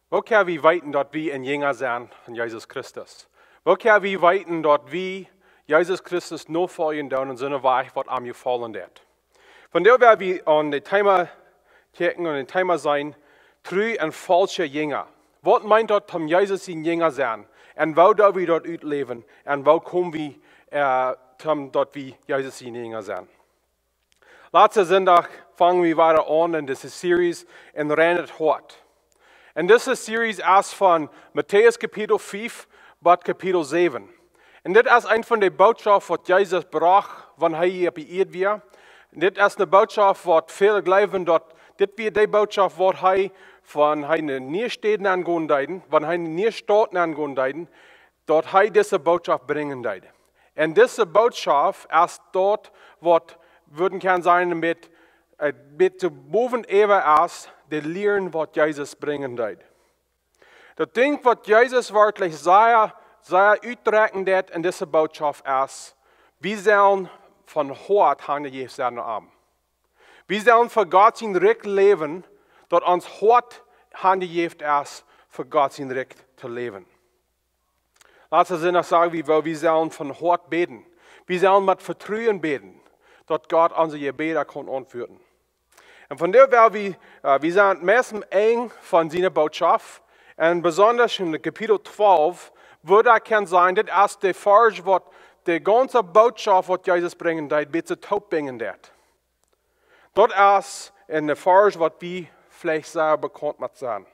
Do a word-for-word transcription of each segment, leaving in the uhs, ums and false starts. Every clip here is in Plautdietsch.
Woo kjenn wie weeten, daut wie een Jinja sent von Jesus Christus? Woo kjenn wie weeten, daut wie Jesus Christus nofoljen doonen en soon Wajch, waut am jefaulen deit? Vondoag woa wie aun daut Thema kjikjen un daut Thema sennen: True un faulsche Jinja. Waut meent daut, om Jesus sien Jinja sennen? Un woo doo wie daut utläwen? Un woo kom wie, äh, tom daut wie Jesus sien Jinja sent? Latsten Sindach fungen wie wada aun en dise Series: Een reinet Hoat. Un dise Series es von Matäus Kapitel fief bat Kapitel säwen. Un dit es eent von de Bootschoft, waut Jesus brocht, wan hee hia opp de Ieed wia. Un dit es eene Bootschoft, waut väle jleewen, daut dit wia de Bootschoft, waut hee, wan hee ne niee Städ aungonen deed, wan hee ne niee Staut aungonen deed, daut hee dise Bootschoft brinjen deed. Un dise Bootschoft es daut, waut wie wudden kjennen sajen, met, äh, met de bowenäwa es de Lieren, waut Jesus brinjen deed. Daut Dinkj, waut Jesus werkjlich sea, sea utdrekjen deit en dise Bootschoft, es: Wie sellen von Hoat hanjejäft sennen aun am. Wie sellen fa Gott sien Rikj läwen, daut ons Hoat hanjejäft es, fa Gott sien Rikj to läwen. Latsten Sindach säd wie, woo wie sellen von Hoat bäden. Wie sellen met Vetruen bäden, daut Gott onse Jebäda kaun auntwuaden. Un vondoag woa wie, äh, wie sent meist aum Enj von siene Bootschoft. Un besonda en Kapitel twalf, woo daut kaun sennen, dit es de Varsch, waut de gaunze Bootschoft, waut Jesus brinjen deed, bät toopbinjen deit. Daut es een Varsch, waut wie veleicht sea bekaunt met sent.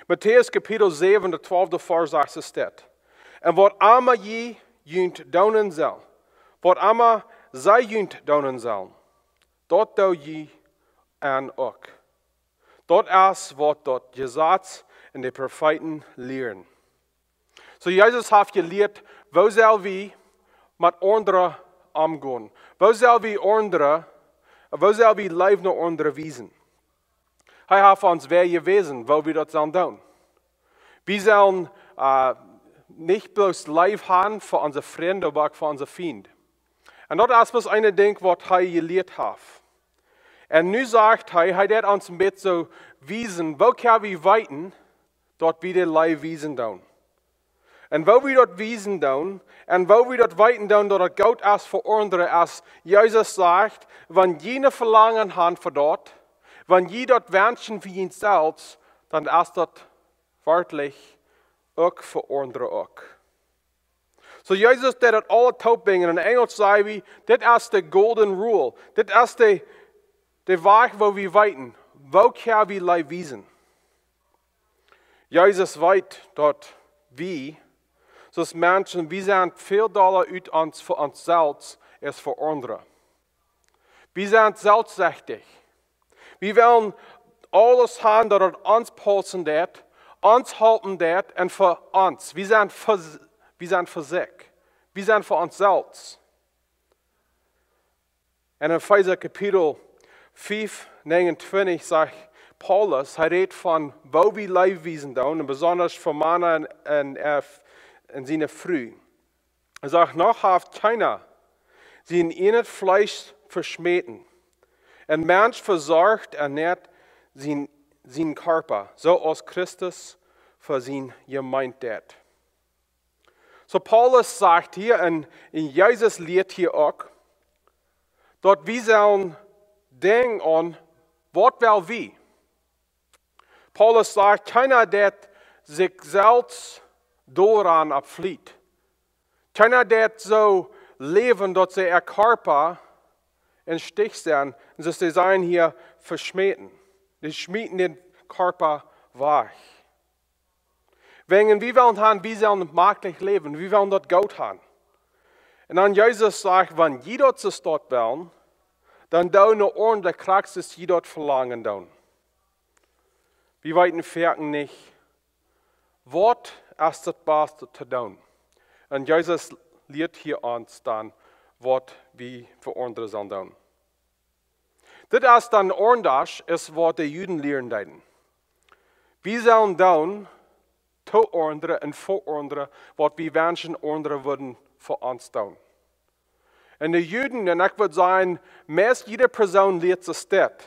Matäus Kapitel säwen, de twalfte Varsch, sajcht et dit: Un waut emma jie junt doonen sellen, waut emma see junt doonen sellen, daut doo jie an uk. Daut es, waut daut Jesaz un de Profeeten lieren. Soo, Jesus haft jelieet, woo sell wie met aundre omgonen? Woo sell wie aundre, woo sell wie Leew no aundre wiesen? Hee haft ons Wäaj jewäsen, woo wie daut sellen doonen. Wie sellen, äh, nich bloos Leew haben fa onse Frind, oba uk fa onse Fiend. Un daut es waut een Dinkj, waut hee jelieet haft. Un nu sajcht hee, hee deit ons een bät soo wiesen, woo kjenn wie weeten, daut wie de Leew wiesen doonen. Un woo wie daut wiesen doonen, un woo wie daut weeten doonen, daut et goot es fa aundre, es: Jesus sajcht, wan jie een Velangen haben fa daut, wan jie daut wenschen fa junt selfst, dan es daut werkjlich uk fa aundre uk. Soo, Jesus deit daut aule toopbinjen. En Enjlisch saj wie, dit es de golden rule. Dit es de, de Wajch, woo wie weeten, woo kjenn wie Leew wiesen. Jesus weet, daut wie, soo aus Menschen, wie sent väl dolla ut ons fa ons selfst aus fa aundre. Wie sent selfstsichtich. Wie wellen aules haben, daut et ons paussen deit, ons halpen deit un fa ons. Wie sent fa, wie sent fa sikj. Wie sent fa ons selfst. En Efeesa Kapitel fief, näajenuntwintich sajcht Paulus, hee rät von woo wie Leew wiesen doonen, un besonda fa Mana un, un, äh, un siene Fru. Hee sajcht: Noch haft kjeena sien ieejnet Fleesch veschmäten. Een Mensch vesorcht un nährt sien, sien Kjarpa, soo aus Christus fa siene Jemeent deit. Soo Paulus sajcht hia, un, un Jesus lieet hia uk, daut wie sellen denkjen aun, waut well wie? Paulus sajcht, kjeena deit sikj selfst doaraun oppfliet. Kjeena deit soo läwen, daut see äa Kjarpa em Stich sent, un soo aus dee sajen hia, veschmäten. Dee schmieten dän Kjarpa wajch. Wäajen wie wellen haben, wie sellen maklich läwen, wie wellen daut goot haben. Un dan Jesus sajcht, wan jie daut soo staut wellen, dan doo no aundre krakjt soo aus jie daut velangen doonen. Wie weeten foaken nich, waut es daut baste to doonen. Un Jesus lieet hia ons dan, waut wie fa aundre sellen doonen. Dit es dan aundasch aus waut de Juden lieren deeden. Wie sellen doonen to aundre un fa aundre, waut wie wenschen aundre wudden fa ons doonen. Un de Juden, un ekj wudd sajen, meist jiede Persoon lieet sikj dit: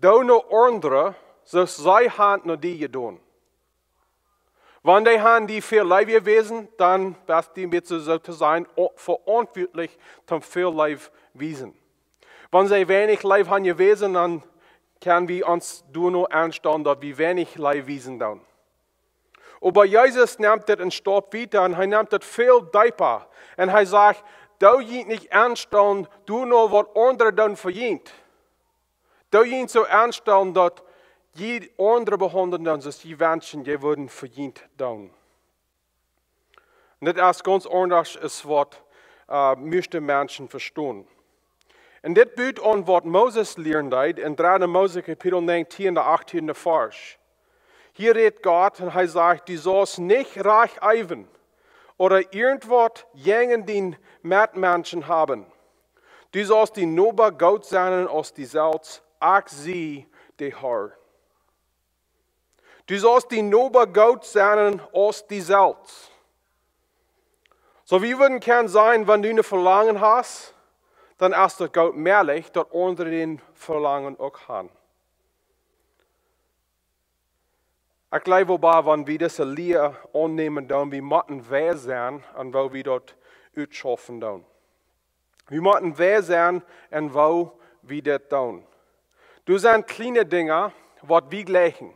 Doo no aundre soo aus see haben no die jedonen. Wan dee han die väl Leew jewäsen, dan best du met, soo to sajen, o-, veauntwuatlich toom väl Leew wiesen. Wan see weinich Leew han jewäsen, dan kjenn wie ons doano aunstalen, daut wie weinich Leew wiesen doonen. Oba Jesus nemt dit een Staup wieda un hee nemt dit väl deepa. Un hee sajcht: Doo junt nich aunstalen doano, waut aundre doonen fa junt. Doo junt soo aunstalen, daut jie aundre behaundlen doonen soo aus jie wenschen, jie wudden fa junt doonen. Un dit es gaunz aundasch aus waut, äh, mieeschte Menschen vestonen. Un dit but aun, waut Moses lieren deed en dredde Mose Kapitel näajentieen, de achtiende Varsch. Hia rät Gott un hee sajcht: Du saust nich Rach eewen ooda irjentwaut jäajen dien Metmensch haben. Du saust dien Noba goot sennen aus die selfst. Ekj sie de Har. Du saust dien Noba goot sennen aus die selfst. Soo, wie wudden kjennen sajen, wan du een Velangen hast, dan es daut goot mäajlich, daut aundre daut Velangen uk han. Ekj jleew oba, wan wie dise Lia aunnämen doonen, wie motten wies sennen aun woo wie daut utschaufen doonen. Wie motten wies sennen aun woo wie dit doonen. Doa sent kjliene Dinja, waut wie jleichen.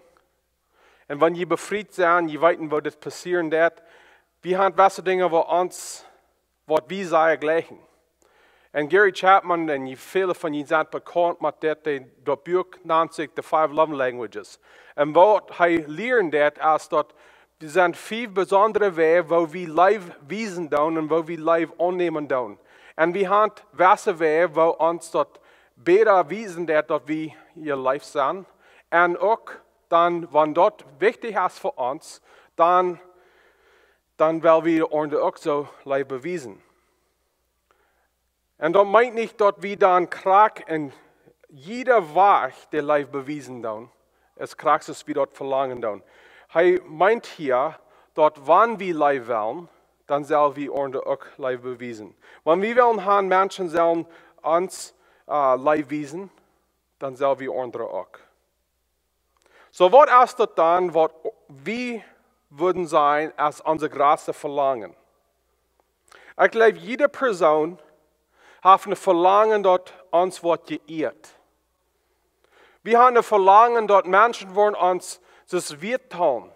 Un wan jie befriet sent, jie weeten, woo dit passieren deed. Wie han jewesse Dinja, waut ons, waut wie sea jleichen. Un Gary Chapman, un jie, väle von junt sent bekaunt met dit, dee, daut Buak nant sikj The Five Love Languages. Un waut hee lieren deed, es daut doa sent fiew besondre Wäaj, woo wie Leew wiesen doonen un woo wie Leew aunnämen doonen. Un wie han jewesse Wäaj, woo ons daut bäta wiesen deed, daut wie jeleeft sent. Un uk dan, wan daut wichtich es fa ons, dan, dan well wie aundre uk soo Leew bewiesen. Un daut meent nich, daut wie dan krakjt en jieda Wajch de Leew bewiesen doonen, es krakjt soo aus wie daut velangen doonen. Hee meent hia, daut wan wie Leew wellen, dan sell wie aundre uk Leew bewiesen. Wan wie wellen han, Menschen sellen ons, äh, Leew wiesen, dan sell wie aundre uk. Soo, waut es daut dan, waut wie wudden sajen, es onse jratste Velangen? Ekj jleew, jiede Persoon haft een Velangen, daut ons woat jeieet. Wie han een Velangen, daut Menschen woaren ons soo wieet talen.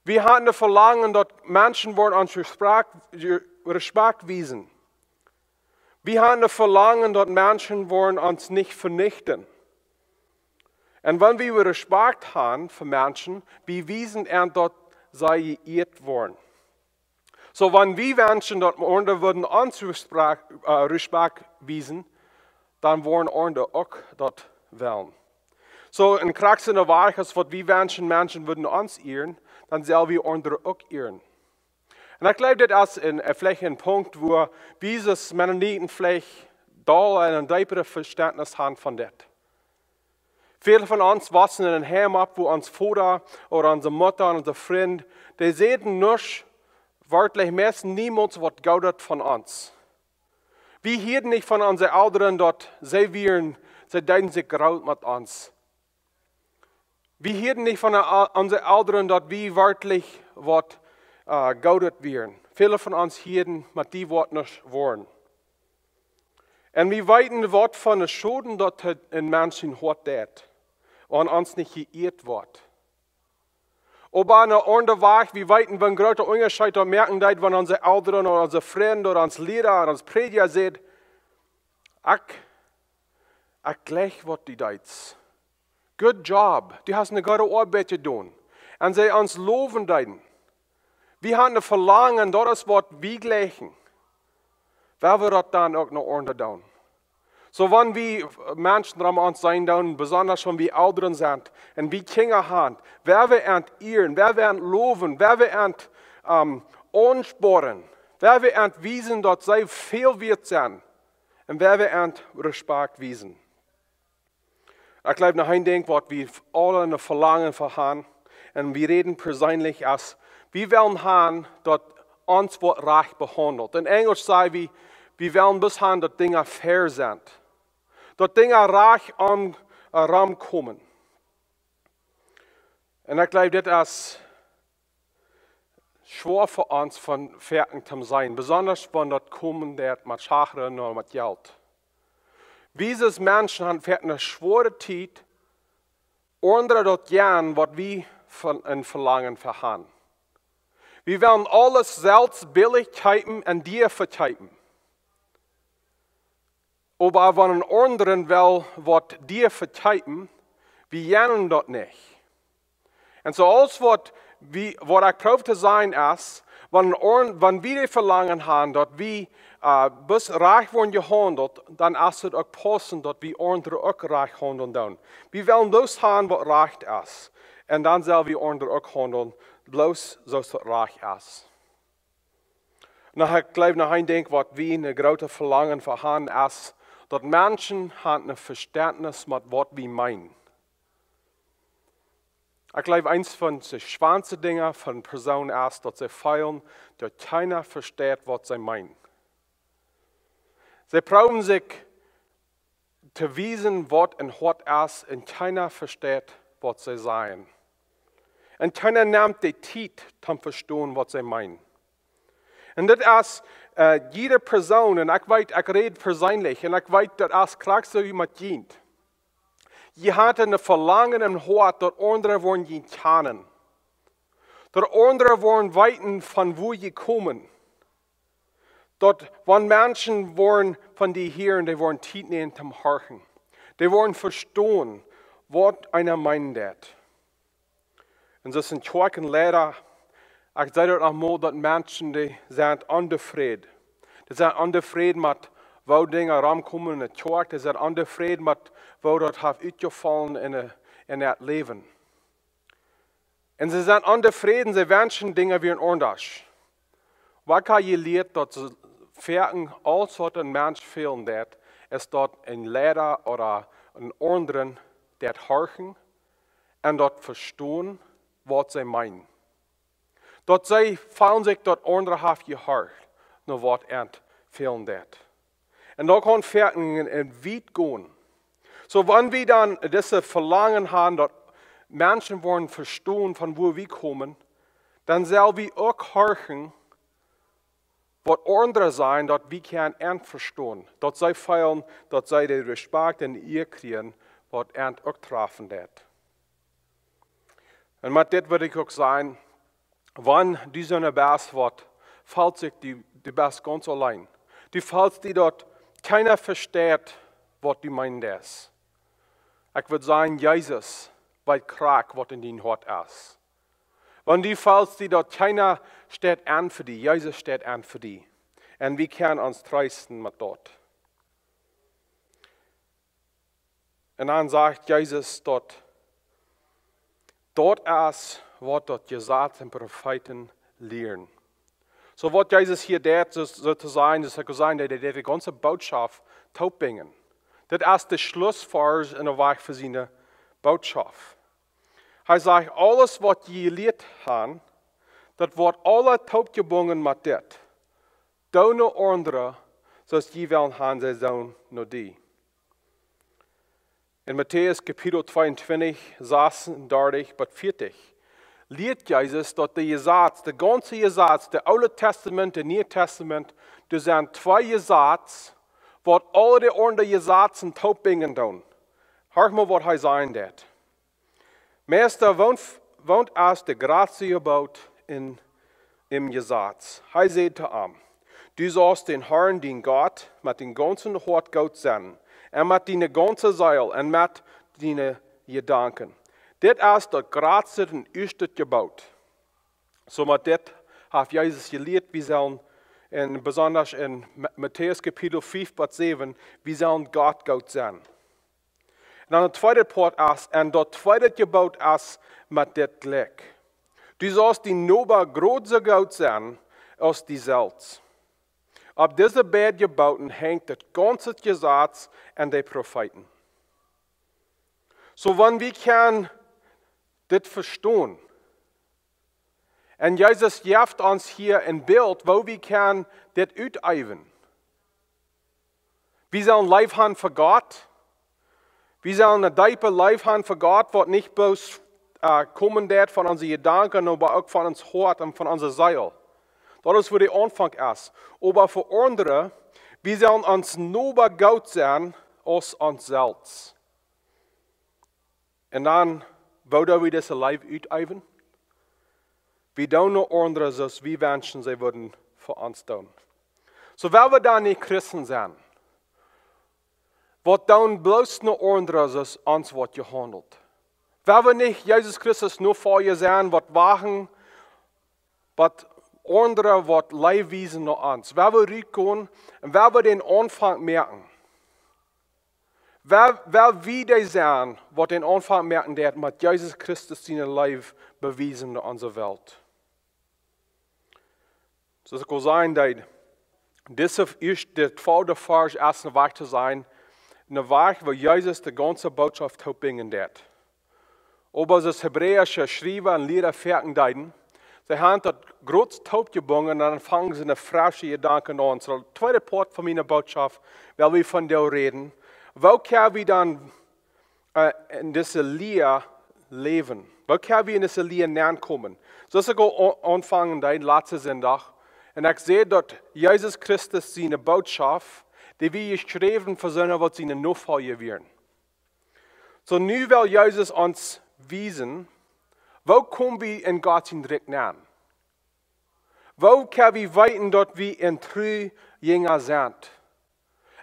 Wie han een Velangen, daut Menschen woaren ons Respekt, Respekt wiesen. Wie han een Velangen, daut Menschen woaren ons nich venichten. Un wan wie Respekt han fa Menschen, wie wiesen an, daut see jeieet woaren. Soo, wan wie wenschen, daut aundre wudden ons Respekt, äh, Respekt wiesen, dan woaren aundre uk daut wellen. Soo, en krakjt soo Wajch aus waut wie wenschen, Menschen wudden ons ieren, dan sell wie aundre uk ieren. Un ekj jleew, dit es een, äh, veleicht een Punkt, wua wie aus Mennoniten veleicht doa een deeperes Vestentnis han von dit. Väle von ons wossen en een Heim opp, wua ons Voda ooda onse Mutta un onse Frind, dee säden nuscht, werkjlich meist niemols waut Goodet von ons. Wie hieeden nich von onse Elren, daut see wieren, see deeden sikj groot met ons. Wie hieeden nich von de, onse Elren, daut wie werkjlich waut, äh, Goodet wieren. Väle von ons hieeden, met die woat nuscht woaren. Un wie weeten, waut fa een Schoden daut een Mensch sien Hoat deit, wan ons nich jeieet woat. Oba en een aundren Wajch, wie weeten, waut een groota Unjascheet daut moaken deit, wan onse Elren ooda onse Frind ooda ons Liera ooda ons Prädja sajcht: Ekj, ekj jleich, waut du deist. Good job. Du hast eene goode Oabeit jedonen. Un see ons lowen deeden. Wie han een Velangen, daut es waut wie jleichen. Well wie daut dan uk no aundre doonen? Soo, wan wie Menschen rom ons seenen doonen, besonda wan wie Elren sent un wie Kjinja han, well wie an ieren, well wie an lowen, well wie an, ähm, aunspornen, well wie an wiesen, daut see väl wieet sent, un well wie an Respekt wiesen. Ekj jleew, noch een Dinkj, waut wie aule een Velangen fa han, un wie räden perseenlich, es, wie wellen han, daut ons woat rajcht behaundelt. En Enjlisch saj wie, wie wellen bloos han, daut Dinja fair sent. Daut Dinja rajcht aun, äh, romkomen. Un ekj jleew, dit es schwoa fa ons von Werkjen to sennen, besonda wan daut kjemt met Schachren ooda met Jelt. Wie aus Menschen haben Werkjen eene schwoare Tiet, aundre daut jäwen, waut wie von een Velangen fa haben. Wie wellen aules selfst billich kjeepen un dia vekjeepen. Oba wan een aundra well waut dia vekjeepen, wie jäwen daut nich. Un soo aus waut wie, waut ekj proow to sajen es, wan, een aun-, wan wie daut Velangen haben, daut wie, äh, bloos rajcht woaren jehaundelt, dan es et uk paussent, daut wie aundre uk rajcht haundlen doonen. Wie wellen bloos haben, waut rajcht es. Un dan sell wie aundre uk haundlen, bloos soo aus daut rajcht es. Nu, ekj jleew, noch een Dinkj, waut wie een grootet Velangen fa haben, es, daut Menschen haben een Vestentnis met waut wie meenen. Ekj jleew, eent von de schwoaste Dinja fa eene Persoon es, daut see feelen, daut kjeena vesteit, waut see meenen. See proowen sikj to wiesen, waut em Hoat es, un kjeena vesteit, waut see sajen. Un kjeena nemt de Tiet, om to vestonen, waut see meenen. Un dit es, äh, jieda Persoon, un ekj weet, ekj räd perseenlich, un ekj weet, daut es krakjt soo met junt. Jie haben een Velangen em Hoat, daut aundre woaren junt kjanen. Daut aundre woaren weeten, von wua jie komen. Daut wan Menschen woaren von die hieren, dee woaren Tiet nämen toom horchen. Dee woaren vestonen, waut eena meenen deit. Un soo es een Kjoakjenleida, ekj saj daut noch mol, daut Menschen, dee sent ontofräd. Dee sent ontofräd met woo Dinja romkomen enne Kjoakj. Dee sent ontofräd met woo daut haft utjefollen en, en äa Läwen. Un see sent ontofräd, see wenschen Dinja wieren aundasch. Waut ekj hab jelieet, daut see foaken aules waut een Mensch fälen deit, es daut een Leida ooda een aundren deit horchen un daut vestonen, waut see meenen. Daut see feelen sikj, daut aundre haft jehorcht no waut an fälen deit. Un daut kaun foaken en, en wiet gonen. Soo, wan wie dan dise Velangen haben, daut Menschen woaren vestonen, von wua wie komen, dan sell wie uk horchen, waut aundre sajen, daut wie kjennen an vestonen. Daut see feelen, daut see dän Respakjt un Iea kjrieen, waut an uk trafen deit. Un met dit well ekj uk sajen, wan du soo een best, waut feelst sikj, du, du best gaunz auleen. Du feelst die, daut kjeena vesteit, waut du meenen deist. Ekj wudd sajen, Jesus weet krakjt, waut en dien Hoat es. Wan du feelst die, daut kjeena steit aun fa die, Jesus steit aun fa die. Un wie kjennen ons treesten met daut. Un dan sajcht Jesus daut, daut es, waut daut Jesaz un Profeeten lieren. Soo waut Jesus hia deit, soo, soo to sajen, daut ekj sajen, dee, dee deit de gaunze Bootschoft toopbinjen. Dit es de Schlussvers en de Wajch fa siene Bootschoft. Hee sajcht, aules waut jie jelieet haben, daut woat aula toopjebungen met dit. Doo no aundre, soo aus jie wellen haben, see sellen no die. En Matäus Kapitel tweeuntwintich, sasuntachentich bat vieetich, lieet Jesus, daut de Jesaz, de gaunze Jesaz, de Oole Tastament, de Niee Tastament, doa sent twee Jesaz, waut aule de aundre Jesazen toopbinjen doonen. Horch mol, waut hee sajen deit. Meista, waut, waut es de jratste Jeboot en, em Jesaz? Hee säd to am: Du saust dän Herrn, dien Gott, met dien gaunzet Hoat goot sennen, un met diene gaunze Seel, un met diene Jedanken. Dit es daut jratste un ieeschte Jeboot. Soo met dit haft Jesus jelieet, wie sellen, en besonda en Ma-, Matäus Kapitel fiew bat säwen, wie sellen Gott goot sennen. Un dan de tweede Poat es, un daut tweede Jeboot es met dit jlikj: Du saust dienen Noba jrod soo goot sennen aus die selfst. Opp dise beid Jebooten hengt daut gaunze Jesaz un de Profeeten. Soo wan wie kjennen dit vestonen, un Jesus jeft ons hia een Bilt, woo wie kjennen dit uteewen. Wie sellen Leew haben fa Gott. Wie sellen eene deepe Leew haben fa Gott, waut nich bloos äh, komen deit von onse Jedanken, oba uk von ons Hoat un von onse Seel. Daut es wua de Aunfank es. Oba fa aundre, wie sellen ons Noba goot sennen aus ons selfst. Un dan, woo doo wie dise Leew uteewen? Wie doonen no aundre soo aus wie wenschen, see wudden fa ons doonen. Soo, wan wie dan nich Christen sent, waut doonen bloos no aundre soo aus ons woat jehaundelt? Wan wie nich Jesus Christus Nofolja sent, waut wachten, waut aundre waut Leew wiesen no ons? Wan wie rutgonen un wan wie dän Aunfank moaken? Wan, wan wie dee sent, waut dän Aunfank moaken deit, met Jesus Christus siene Leew bewiesen no onse Welt? Soo aus ekj aul säd, dee, dise ieescht, de twalfte Varsch es een Wajch to sennen, een Wajch, wua Jesus de gaunze Bootschoft toopbinjen deit. Oba soo aus hebräische Schriewa un Liera foaken deeden, see haben daut groot toopjebungen un dan fangen see een fresche Jedanken aun. Soo, de tweede Poat von miene Bootschoft, well wie von dee räden. Woo kjenn wie dan, äh, en dise Lia läwen? Woo kjenn wie en dise Lia nenkomen? Soo aus ekj aul a-, aunfangen deed, latsten Sindach, un ekj säd daut Jesus Christus siene Bootschoft, dee wia jeschräwen fa soone, waut siene Nofolja wieren. Soo, nu well Jesus ons wiesen, woo kom wie en Gott sien Rikj nenn? Woo kjenn wie weeten, daut wie een trua Jinja sent?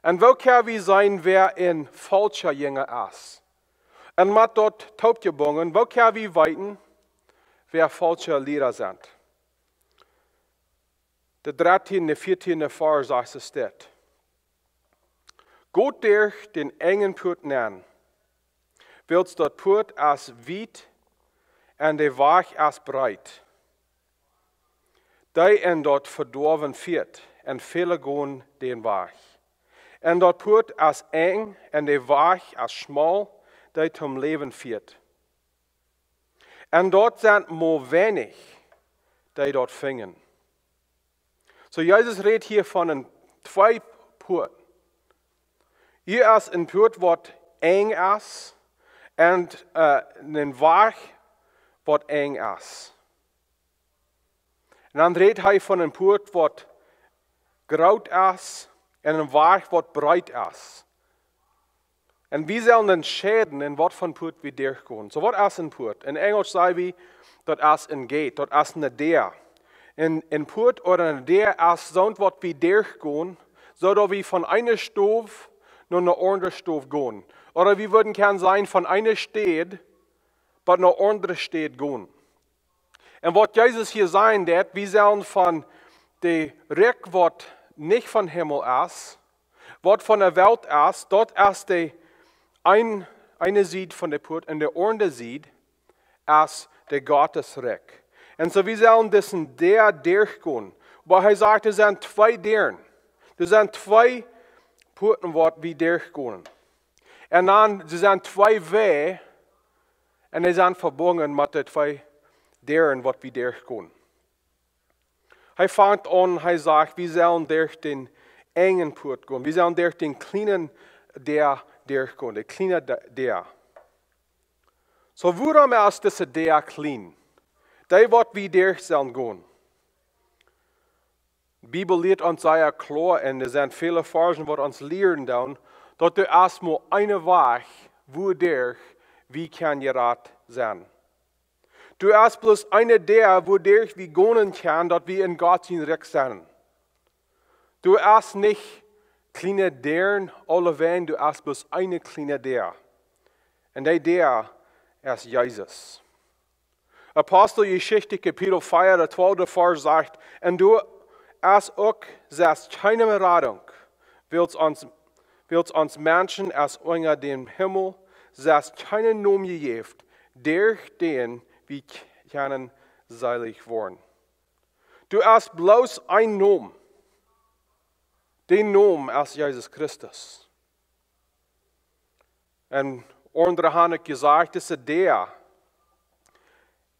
Un woo kjenn wie seenen, wäa een faulscha Jinja es? Un met daut toopjebungen, woo kjenn wie weeten, wäa faulsche Liera sent? De dartieende, vieetiende Varsch sajcht et dit: Got derch dän enjen Puat nenn, wiels daut Puat es wiet un de Wajch es breet, dee en daut Vedoawen fieet, un väle gonen dän Wajch. Un daut Puat es enj un de Wajch es schmaul, dee toom Läwen fieet. Un daut sent mau weinich, dee daut finjen. Soo, Jesus rät hia von een twee Puat. Hia es een Puat, waut enj es, un, äh, een Wajch, waut enj es. Un dan rät hee von een Puat, waut groot es, un een Wajch, waut breet es. Un wie sellen entscheiden, en waut fa Puat wie derchgonen. Soo, waut es een Puat? En Enjelsch saj wie, daut es een gate, daut es eene Däa. Un een Puat ooda eene Däa es soont, waut wie derchgonen, soo daut wie von eene Stow no eene aundre Stow gonen. Ooda wie wudden kjennen sajen, von eene Staut bat no eene aundre Staut gonen. Un waut Jesus hia sajen deit, wie sellen von de Rikj, waut nich vom Himmel es, waut von de Welt es, daut es de een, eene Sied von de Puat, un de aundre Sied es de Gottes Rikj. Un soo, wie sellen dise Däa derchgonen. Oba hee sajcht, doa sent twee Däaren. Doa sent twee Puaten, waut wie derchgonen. Un dan, doa sent twee Wäaj, un dee sent vebungen met de twee Däaren, waut wie derchgonen. Hee fangt aun, hee sajcht, wie sellen derch dän enjen Puat gonen. Wie sellen derch dän kjlienen Däa derchgonen, de kjliene Dä-, Däa. Soo, wuarom es dise Däa kjlien? Dee, waut wie derch sellen gonen. De Bibel lieet ons sea kloa, un doa sent väle Varschen, waut ons lieren doonen, daut doa es mau een Wajch, wuaderch wie kjennen jerat sennen. Doa es bloos eene Däa, wuaderch wie gonen kjennen, daut wie en Gott sien Rikj sent. Doa es nich kjliene Däaren aulawäajen, doa es bloos eene kjliene Däa. Un dee Däa es Jesus. Aposteljeschicht, Kapitel vea, de twalfte Varsch sajcht: Un doa es uk sest kjeene Radunk, wiels ons, wiels ons Menschen es unja däm Himmel sest kjeene Nomen jejäft, derch dän wie kjennen seelich woaren. Doa es bloos een Nomen. Dee Nomen es Jesus Christus. Un aundre haben jesajcht, dise Däa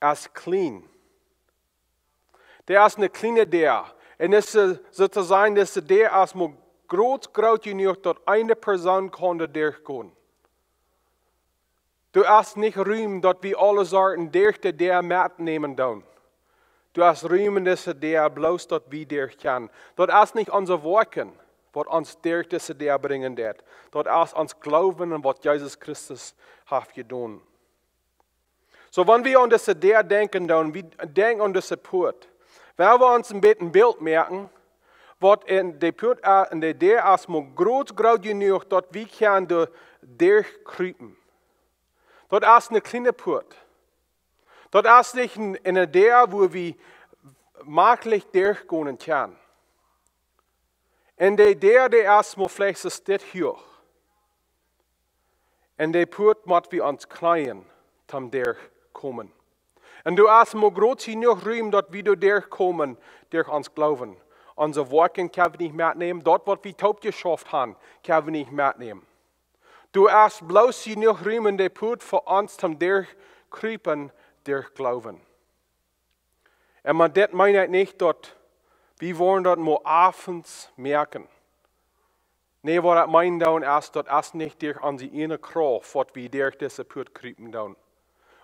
es kjlien. Dee es eene kjliene Däa. Un dise, soo to sajen, dise Däa es mau groot, groot jenuach, daut eene Persoon kaun doa derchgonen. Doa es nich Rum, daut wie aule Sorten derch de Däa metnämen doonen. Doa es Rum en dise Däa, bloos daut wie derch kjennen. Daut es nich onse Woakjen, waut ons derch dise Däa brinjen deit. Daut es ons Gloowen aun waut Jesus Christus haft jedonen. Soo, wan wie aun dise Däa denkjen doonen, wie denkjen aun dise Puat. Wan wie ons een bät een Bilt moaken, waut en de Puat, äh, en de Däa es mau groot, groot jenuach, daut wie kjennen doa derchkrupen. Daut es eene kjliene Puat. Daut es nich een, eene Däa, wua wie maklich derchgonen kjennen. En de Däa, dee es mau veleicht soo dit huach. En de Puat mott wie ons kjneeen, toom derchkomen. En doa es mau groot jenuach Rum, daut wie doa derchkomen, derch ons Gloowen. Onse Woakjen kjenn wie nich metnämen, daut waut wie toop jeschauft haben, kjenn wie nich metnämen. Doa es bloos jenuach Rum en de Puat fa ons toom derchkrupen, derch Gloowen. En mau dit meen ekj nich, daut wie woaren daut mau äwent moaken. Nä, waut ekj meen doonen es, daut es nich derch onse ieejne Krauft, waut wie derch dise Puat krupen doonen.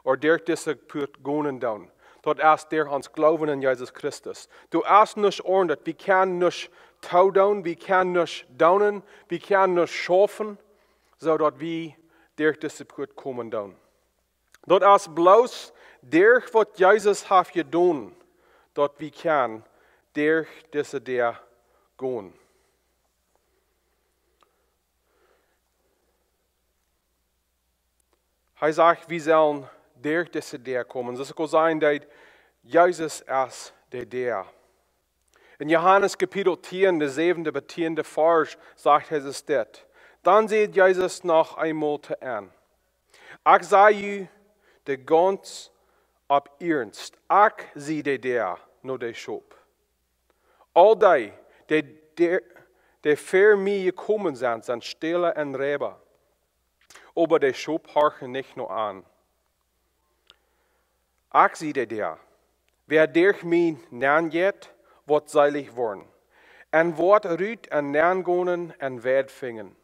Ooda derch dise Puat gonen doonen. Daut es derch ons Gloowen en Jesus Christus. Doa es nuscht aundret, wie kjennen nuscht toodoonen, wie kjennen nuscht doonen, wie kjennen nuscht schaufen, soo daut wie derch dise Puat komen doonen. Daut es bloos derch waut Jesus haft jedonen, daut wie kjennen derch dise Däa gonen. Hee sajcht, wie sellen derch dise Däa komen. Daut es uk aul sajen, daut Jesus es de Däa. En Johanes Kapitel tieen, de säwende bat tieende Varsch, sajcht Jesus dit. Dan säd Jesus noch eemol to an: Ekj saj junt daut gaunz opp Iernst, ekj sie de Däa no de Schop. Aul dee, dee, dee, dee ver mie jekomen sent, sent Stäla un Reiba. Oba de Schop horchen nich no an. Ekj sie de Däa. Wäa derch mie nenjeit, woat seelich woaren. Un woat rut un nengonen un Weid finjen.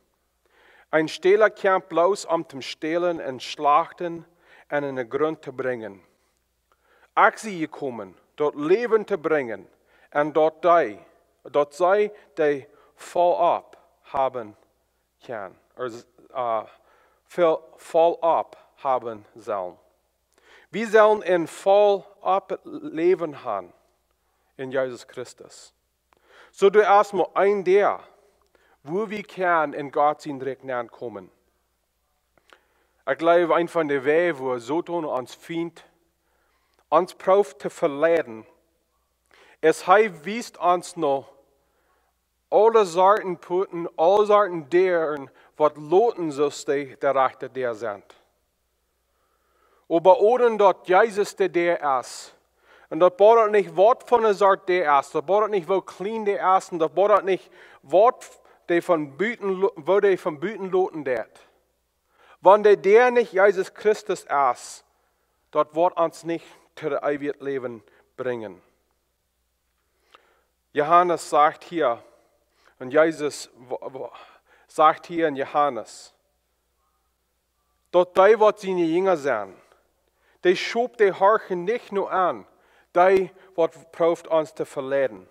Een Stäla kjemt bloos om to stälen un schlachten un en de Grunt to brinjen. Ekj sie jekomen, daut Läwen to brinjen, un daut dee, daut see dee voll opp haben kjennen, ooda, äh, voll, voll opp haben sellen. Wie sellen een voll opp Läwen haben en Jesus Christus. Soo, doa es mau een Däa, woo wie kjennen en Gott sien Rikj nenkomen. Ekj jleew, een von de Wäaj, woo Soton, ons Fient, ons prooft to veleiden, es, hee wiest ons no aule Sorten Puaten, aule Sorten Däaren, waut loten soo aus dee, de rajchte Däa sent. Oba onen daut Jesus de Däa es, un daut bediet nich, waut fa eene Sort Däa es, daut bediet nich, woo kjlien dee es, un daut bediet nich, waut dee von buten lo-, woo dee von buten loten deit. Wan de Däa nich Jesus Christus es, daut woat ons nich to de eewjet Läwen brinjen. Johanes sajcht hia, un Jesus w-, w-, sajcht hia en Johanes, daut dee, waut siene Jinja sent, dee Schop, dee horchen nich no an, dee, waut prooft ons to veleiden.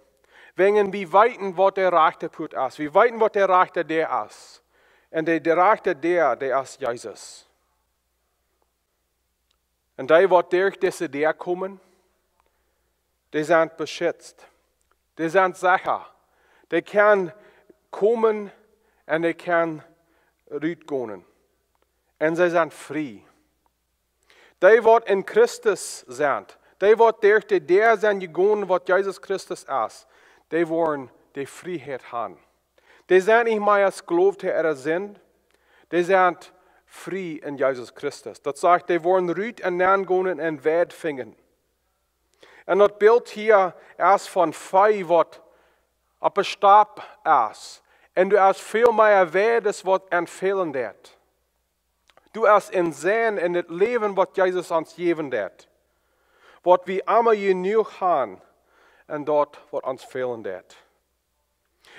Wäajen wie weeten, waut de rajchte Puat es. Wie weeten, waut de rajchte Däa es. Un de, de rajchte Däa, dee es Jesus. Un dee, waut derch dise Däa komen, dee sent beschitzt. Dee sent secha. Dee kjennen komen un dee kjennen rutgonen. Un see sent frie. Dee, waut en Christus sent, dee, waut derch de Däa sent jegonen, waut Jesus Christus es, dee woaren de Frieheit haben. Dee sent nich mea Sklow to äare Sind, dee sent frie en Jesus Christus. Daut sajcht, dee woaren rut un nengonen un Weid finjen. Un daut Bilt hia es von Vee, waut opp de Stap es. Un doa es väl mea Weid aus waut an fälen deit. Doa es een Senn en daut Läwen, waut Jesus ons jäwen deit, waut wie emma jenuach haben, un daut, waut ons fälen deit.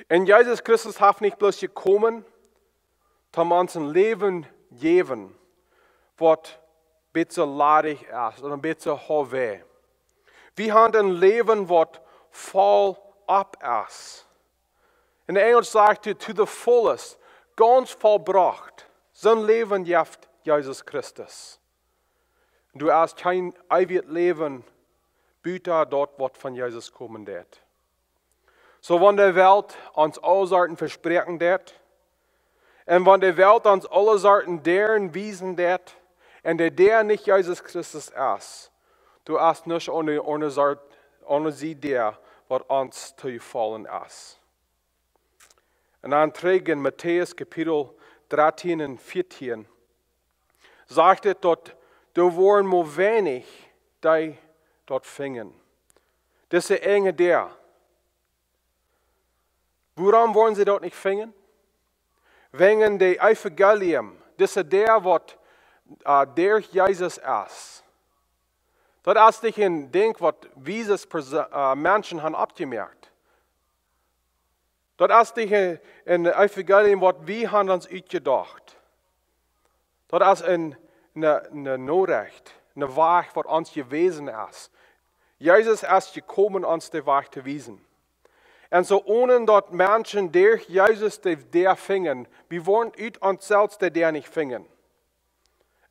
Un Jesus Christus haft nich bloos jekomen, om ons een Läwen jäwen, waut een bät ladich es ooda een bät hauwäaj. Wie haben een Läwen waut voll opp es. En Enjlisch sajcht et to the fullest, gaunz vollbrocht. Soon Läwen jeft Jesus Christus. Du hast kjeen eewjet Läwen buta daut waut von Jesus komen deit. Soo wan de Welt ons aule Sorten vespräakjen deit, un wan de Welt ons aule Sorten Däa wiesen deit, un de Däa nich Jesus Christus es, du hast nuscht aun de aundre Sort, aun de Sied Däa, waut ons to jefaulen es. Un dan trigj en Matäus Kapitel dartieen un vieetieen, sajcht et daut doa woaren mau weinich dee daut finjen. Dise enje Däa. Wuarom woaren see daut nich finjen? Wäajen daut Evangelium, dise Däa waut, äh, derch Jesus es. Daut es nich een Dinkj waut wiese Perso-, äh, Menschen haben oppjemoakt. Daut es nich een, een Evangelium waut wie haben ons utjedocht. Daut es een, een, een Norecht, een Wajch waut ons jewäsen es. Jesus es jekomen ons dän Wajch to wiesen. Un soo onen daut Menschen derch Jesus de Däa finjen, wie woaren ut ons selfst de Däa nich finjen.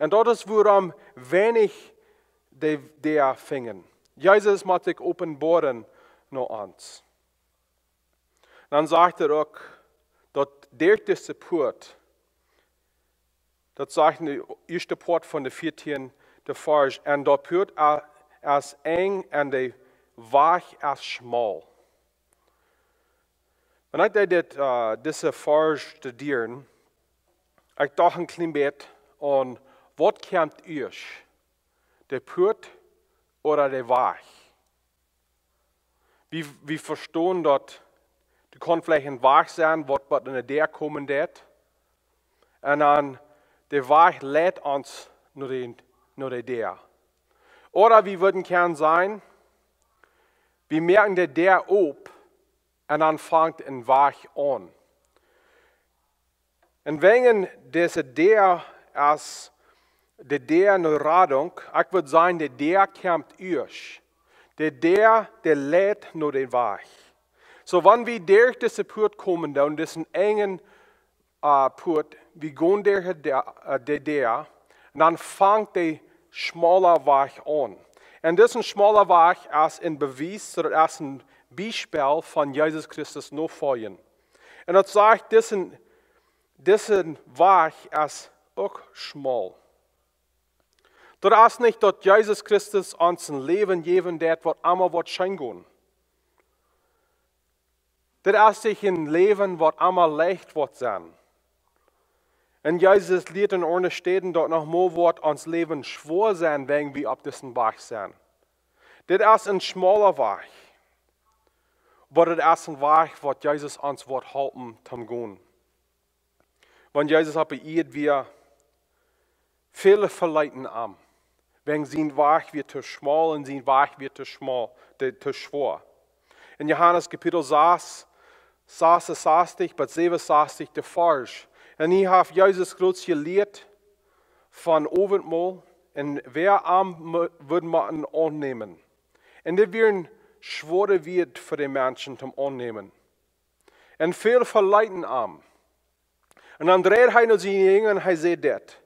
Un daut es wuarom weinich de Däa finjen. Jesus mott sikj openboaren no ons. Dan sajcht et uk, daut derch dise Puat, daut sajcht en de ieeschte Poat von de vieetieende Varsch, un daut Puat a-, es enj un de Wajch es schmol. Wan ekj dit, äh, dise Varsch studieren, ekj docht een kjlien bät aun, waut kjemt ieescht, de Puat ooda de Wajch? Wie, wie vestonen daut, doa kaun veleicht een Wajch sennen, waut, waut enne Däa komen deit. Un dan de Wajch leit ons no de, no de Däa. Ooda wie wudden kjennen sajen, wie moaken de Däa op un dan fangt een Wajch aun. Un wäajen dise Däa es de Däa no Radunk, ekj wudd sajen, de Däa kjemt ieescht. De Däa, dee leit no dän Wajch. Soo, wan wie derch dise Puat komen, dan dise enje, äh, Puat, wie gonen derch de, äh, de Däa, un dan fangt de schmola Wajch aun. Un dise schmola Wajch es een Bewies, daut es een Biespel von Jesus Christus nofoljen. Un daut sajcht, dise, dise Wajch es uk schmol. Daut es nich daut Jesus Christus ons een Läwen jäwen deit, waut emma woat scheen gonen. Daut es nich een Läwen, waut emma leicht woat sennen. Un Jesus lieet en aundre Städen, daut noch mol woat ons Läwen schwoa sennen, wan wie opp disen Wajch sent. Dit es een schmola Wajch. Oba dit es een Wajch, waut Jesus ons woat halpen toom gonen. Wan Jesus opp de Ieed wia, väle veleeten am. Wäajen sien Wajch wia too schmol un sien Wajch wia too schmol, de, too schwoa. En Johanes Kapitel sas, sasunsastich bat säwenunsastich de Varsch. Un hia haft Jesus groot jelieet von Owentmol un wäa am mu-, wudd motten aunnämen. Un dit wieren schwoare Wieed fa de Menschen toom aunnämen. Un väl veleeten am. Un dan dreid hee no siene Jinja un hee säd dit.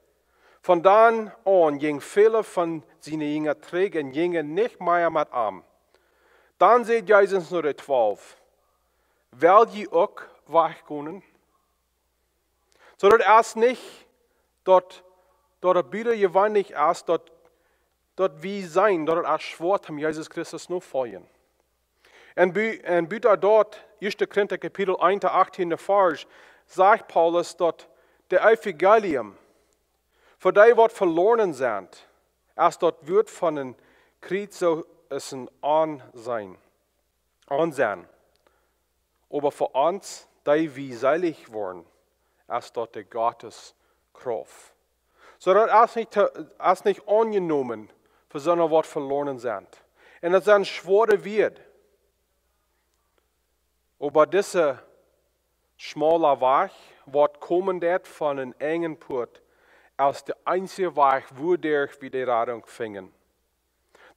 Von dan aun jinjen väle von siene Jinja trigj un jinjen nich mea met am. Dan säd Jesus no de twalf: "Well jie uk wajchgonen?" Soo daut es nich daut, daut et butajeweenlich es, daut, daut wie seenen, daut et es schwoa om Jesus Christus notofoljen. Un bu-, un buta daut, ieeschte Korinta Kapitel eent, de achttieende Varsch, sajcht Paulus daut de Evangelium fa dee waut veloaren sent, es daut Wuat von een Kjriez soo aus een Aunseenen. Aunseenen. Oba fa ons, dee wie seelich woaren, es daut de Gottes Krauft. Soo daut es nich to, es nich aunjenomen fa soone waut veloaren sent. Un daut sent schwoare Wieed. Oba dise schmola Wajch, waut komen deit von een enjen Puat, aus de eensje Wajch, wuaderch wie de Radunk finjen.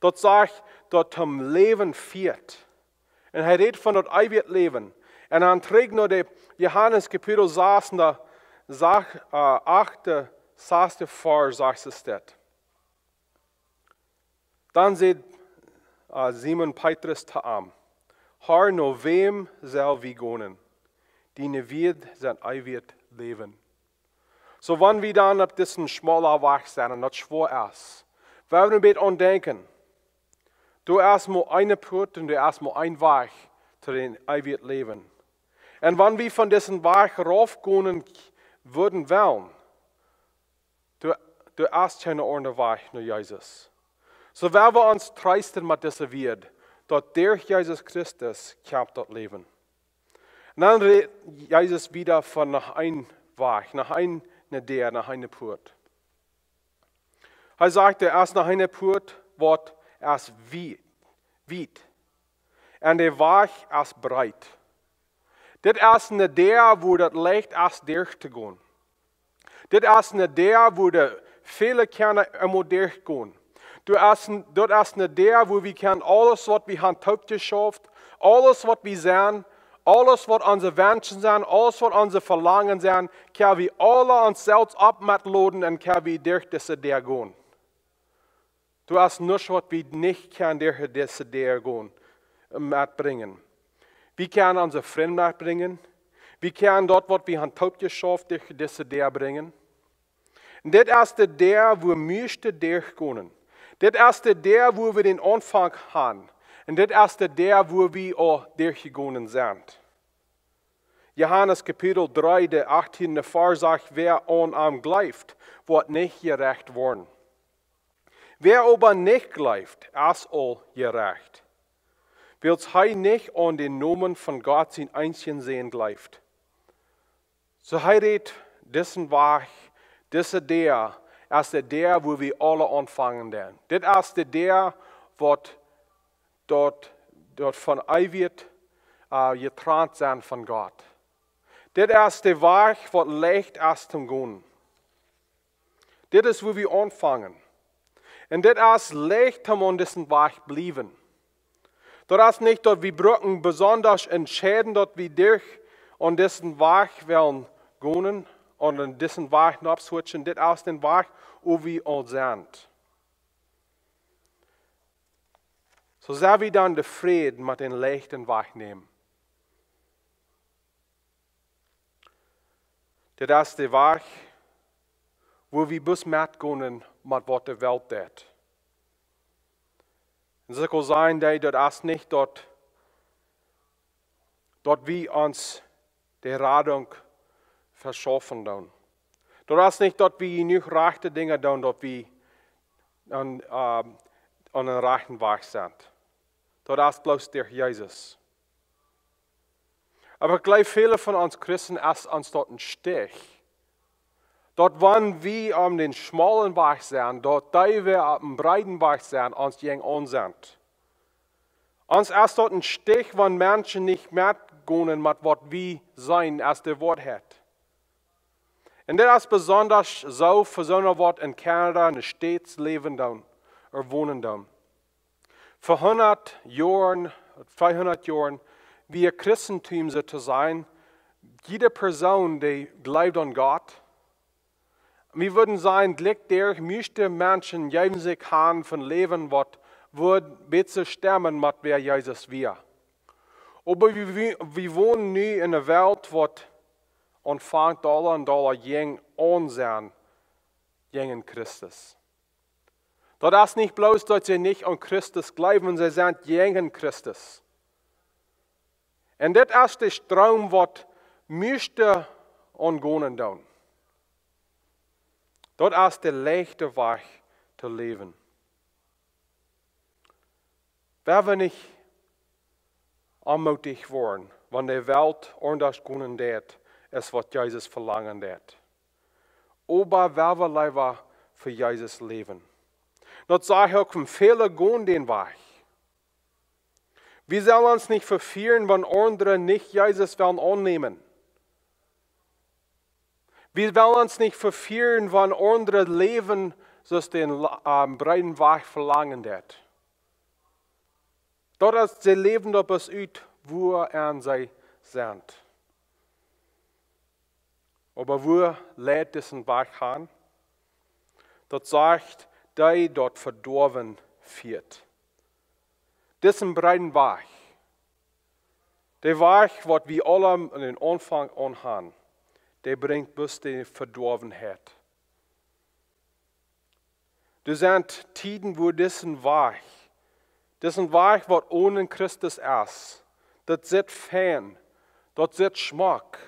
Daut sajcht, daut am Läwen fieet. Un hee rät von daut eewje Läwen. Un dan trigj no de Johanes Kapitel sas, no sas, äh, achte, sasde Varsch, sajcht et dit. Dan säd, äh, Simon Petrus to am: "Herr, no wäm sell wie gonen? Diene Wieed sent eewjet Läwen." Soo, wan wie dan opp disen schmalen Wajch sent un daut schwoa es, wie woaren een bät aun denkjen, doa es mau eene Puat un doa es mau een Wajch to daut eewje Läwen. Un wan wie von disen Wajch rauf gonen wudden wellen, doa, doa es kjeen aundra Wajch no Jesus. Soo woa wie ons treesten met dise Wieed, daut derch Jesus Christus kjemt daut Läwen. Un dan rät Jesus wieda von noch een Wajch, noch eene Däa, noch eene Puat. Hee sajcht, doa es noch eene Puat, waut es wie-, wiet. Un de Wajch es breet. Dit es eene Däa, wua daut leicht es derchtogonen. Dit es eene Däa, wua de väle kjennen emol derchgonen. Daut es, daut es eene Däa, wua wie kjennen aules, waut wie haben toopjeschauft, aules, waut wie sent, aules, waut onse Wenschen sent, aules, waut onse Velangen sent, kjenn wie aule ons selfst opp metloden un kjenn wie derch dise Däa gonen. Doa es nuscht, waut wie nich kjennen derch dise Däa gonen, metbrinjen. Wie kjennen onse Frind metbrinjen. Wie kjennen daut, waut wie haben toopjeschauft, derch dise Däa brinjen. Un dit es de Däa, wua wie mieeschte derchgonen. Dit es de Däa, wua wie dän Aunfank haben. Un dit es de Däa, wua wie aul derchjegonen sent. Johanes Kapitel dree, de achttiende Varsch sajcht: "Wäa aun am jleeft, woat nich jerecht woaren. Wäa oba nich jleeft, es aul jerecht, wiels hee nich aun dän Nomen von Gott sienen eensjen Sän jleeft." Soo hee rät disen Wajch, dise Däa, es de Däa, wua wie aule aunfangen dan. Dit es de Däa, waut daut, daut von eewjet, äh, jetrant sennen von Gott. Dit es de Wajch, waut leicht es toom gonen. Dit es, wua wie aunfangen. Un dit es leicht, om aun disen Wajch bliewen. Daut es nich, daut wie brucken besondasch entscheiden, daut wie derch aun disen Wajch wellen gonen, aun disen Wajch nopp switchen. Dit es de Wajch, wua wie aul sent. Soo sell wie dan de Fräd met dän leichten Wajch nämen. Dit es de Wajch, wua wie bloos metgonen met waut de Welt deit. Un soo ekj well sajen, daut, daut es nich daut, daut wie ons de Radunk veschaufen doonen. Daut es nich daut wie jenuach rajchte Dinja doonen, daut wie aun, ähm, aun dän rajchten Wajch sent. Daut es bloos derch Jesus. Oba ekj jleew, väle von ons Christen es ons daut een Stich, daut wan wie aun dän schmalen Wajch sent, daut dee, wäa opp dän breeden Wajch sent, ons jäajen aun sent. Ons es daut een Stich, wan Menschen nich metgonen met waut wie seenen aus de Woarheit. Un dit es besondasch soo fa soone, waut en Kanada, en de States läwen doonen, ooda wonen doonen. Ver hundat Joaren, tweehundat Joaren, wia Christentum soo to sajen, jiede Persoon, dee jleewd aun Gott, wie wudden sajen, jlikj de mieeschte Menschen jeewen sikj han fa een Läwen, waut wudd bäta stemmen met wäa Jesus wia. Oba wie, wie, wie wonen nu en eene Welt, waut aunfangt dolla un dolla jäajen aun sennen, jäajen Christus. Daut es nich bloos, daut see nich aun Christus jleewen, see sent jäajen Christus. Un dit es de Stroom, waut mieeschte aungonen doonen. Daut es de leichte Wajch to läwen. Woa wie nich onmootich woaren, wan de Welt aundasch gonen deit, aus waut Jesus velangen deit. Oba woa wie leewa fa Jesus läwen. Daut saj ekj uk, von väle gonen dän Wajch. Wie sellen ons nich vefieren, wan aundre nich Jesus wellen aunnämen. Wie wellen ons nich vefieren, wan aundre läwen, soo aus dän La- ähm, breeden Wajch velangen deit. Daut es, see läwen daut bloos ut, wua en see sent. Oba wua leit disen Wajch han? Daut sajcht, dee daut Vedoawen fieet. Disen breeden Wajch, de Wajch, waut wie aula aum Aunfank aun han, dee brinjt bloos de Vedoawenheit. Doa sent Tieden, wua disen Wajch, disen Wajch, waut onen Christus es, daut sitt fein, daut sitt schmock.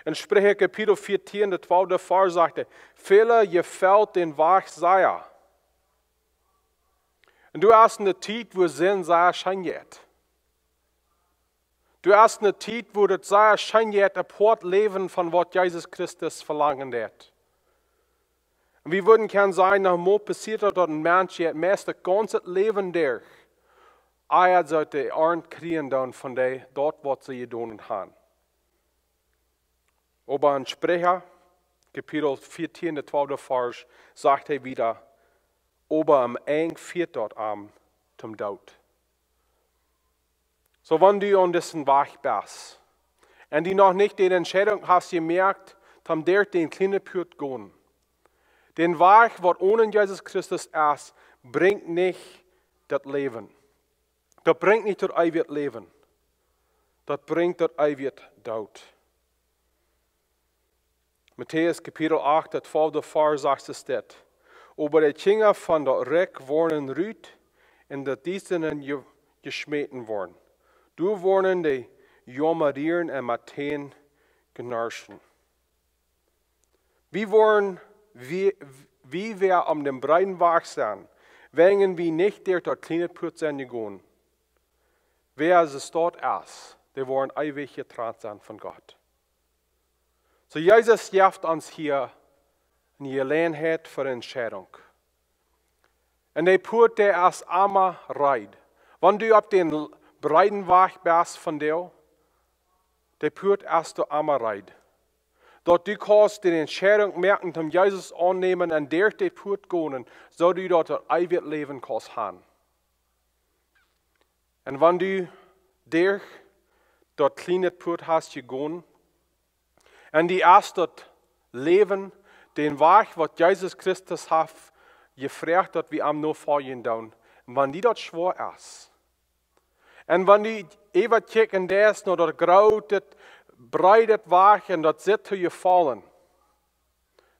En Spricha Kapitel vieetieen, de twalfte Varsch, sajcht hee: "Väle jefelt dän Wajch sea." Un doa es eene Tiet, wua Sind sea scheen jeit. Doa es eene Tiet, wua daut sea scheen jeit, apoat läwen von waut Jesus Christus velangen deit. Un wie wudden kjennen sajen, noch mol passieet daut, daut een Mensch jeit meist daut gaunze Läwen derch, ea see de Arnt kjrieen dan von dee, daut waut see jedonen han. Oba en Spricha, Kapitel vieetieen, de twalfte Varsch, sajcht hee wada: "Oba aum Enj fieet daut am toom Doot." Soo, wan du aun disen Wajch best un du noch nich de Entscheidunk hast jemoakt, dan derch dän kjlienen Puat gonen. Dän Wajch, waut onen Jesus Christus es, brinjt nich daut Läwen. Daut brinjt nich daut eewje Läwen. Daut brinjt daut eewje Doot. Matäus Kapitel acht, de twalfte Varsch sajcht es dit: "Oba de Kjinja von daut Rikj woaren rut en daut Diestanis je- jeschmäten woaren. Doa woaren dee jaumren un met Tränen knautschen." Wie woaren, wie, wie wäa aum dän breeden Wajch sent, wan wie nich derch daut kjliene Puat sent jegonen, wäa soo stoakj es, dee woaren eewich jetrant sennen von Gott. Soo, Jesus jeft ons hia eene Jeläajenheit fa Entscheidunk. Un de Puat, dee es emma reed. Wan du opp dän breeden Wajch best vondoag, de Puat es emma reed. Daut du kaust de Entscheidunk moaken, om Jesus aunnämen un derch de Puat gonen, soo daut du daut eewje Läwen kaust han. Un wan du derch daut kjliene Puat hast jegonen, un du hast daut Läwen, dän Wajch, waut Jesus Christus haft jefroacht, daut wie am nofoljen doonen, un wan die daut schwoa es, un wan du äwakjikjen deist no daut groote, breede Wajch un daut sitt to jefaulen,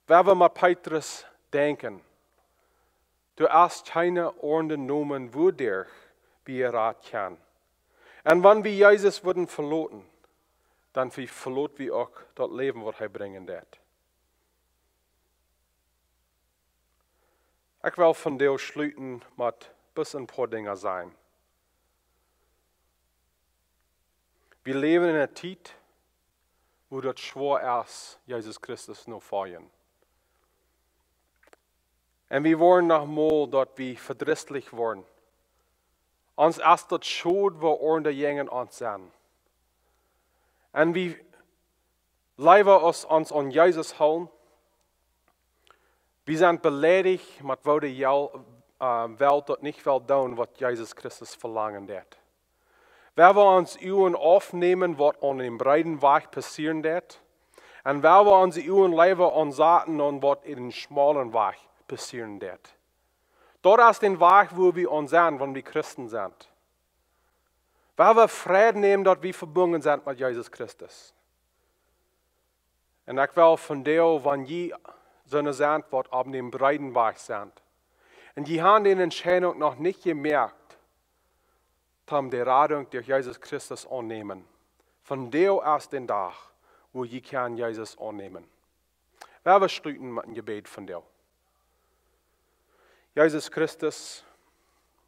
woa wie met Petrus denkjen: "Du hast kjeene aundre Nomen, wuaderch wie jerat sent. Un wan wie Jesus wudden veloten, dan ve- veloot wie uk daut Läwen, waut hee brinjen deit." Ekj well vondoag schluten met bloos een poa Dinja sajen. Wie läwen en eene Tiet, wua daut schwoa es, Jesus Christus notofoljen. Un wie woaren noch mol daut wie vedrisslich woaren. Ons es daut schod, woo aundre jäajen ons sent. Un wie leewa aus ons aun Jesus hoolen, wie sent beleidicht met woo de Jel-, äh, Welt daut nich well doonen, waut Jesus Christus velangen deit. Woa wie ons Uagen aufnämen, waut aun dän breeden Wajch passieren deit, un woa wie ons Uagen leewa aunsaten aun waut en dän schmaulen Wajch passieren deit. Daut es de Wajch, wua wie aun sent, wan wie Christen sent. Woa wie Freid nämen, daut wie vebungen sent met Jesus Christus. Un ekj well vondoag, wan jie soone sent, waut opp dän breeden Wajch sent, un jie haben de Entscheidunk noch nich jemoakt, om de Radunk derch Jesus Christus aunnämen, vondoag es de Dach, wua jie kjennen Jesus aunnämen. Woa wie schluten met een Jebäd vondoag. Jesus Christus,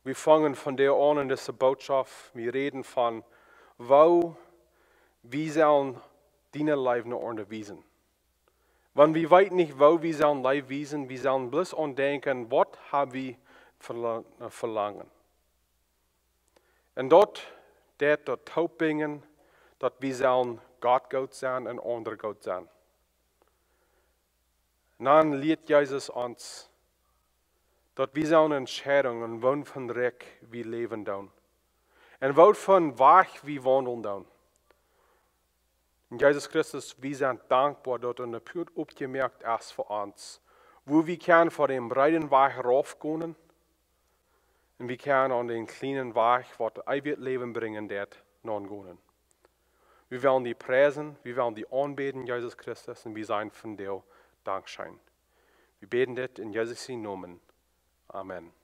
wie fangen vondoag aun en dise Bootschoft, wie räden von woo wie sellen diene Leew no aundre wiesen. Wan wie weeten nich, woo wie sellen Leew wiesen, wie sellen bloos aun denkjen, waut hab wie Verla-, äh, Velangen. Un daut deit daut toopbrinjen, daut wie sellen Gott goot sennen un aundre goot sennen. Dan lieet Jesus ons, daut wie sellen Entscheidungen, waut von Rikj wie läwen doonen un waut von Wajch wie waundlen doonen. Un Jesus Christus, wie sent dankboa, daut doa ne Puat oppjemoakt es fa ons, wua wie kjennen von dän breeden Wajch raufgonen un wie kjennen aun dän kjlienen Wajch, waut eewjet Läwen brinjen deit, nogonen. Wie wellen die priesen, wie wellen die aunbäden, Jesus Christus, un wie sajen vondoag Dankscheen. Wie bäden dit en Jesus sienen Nomen. Amen.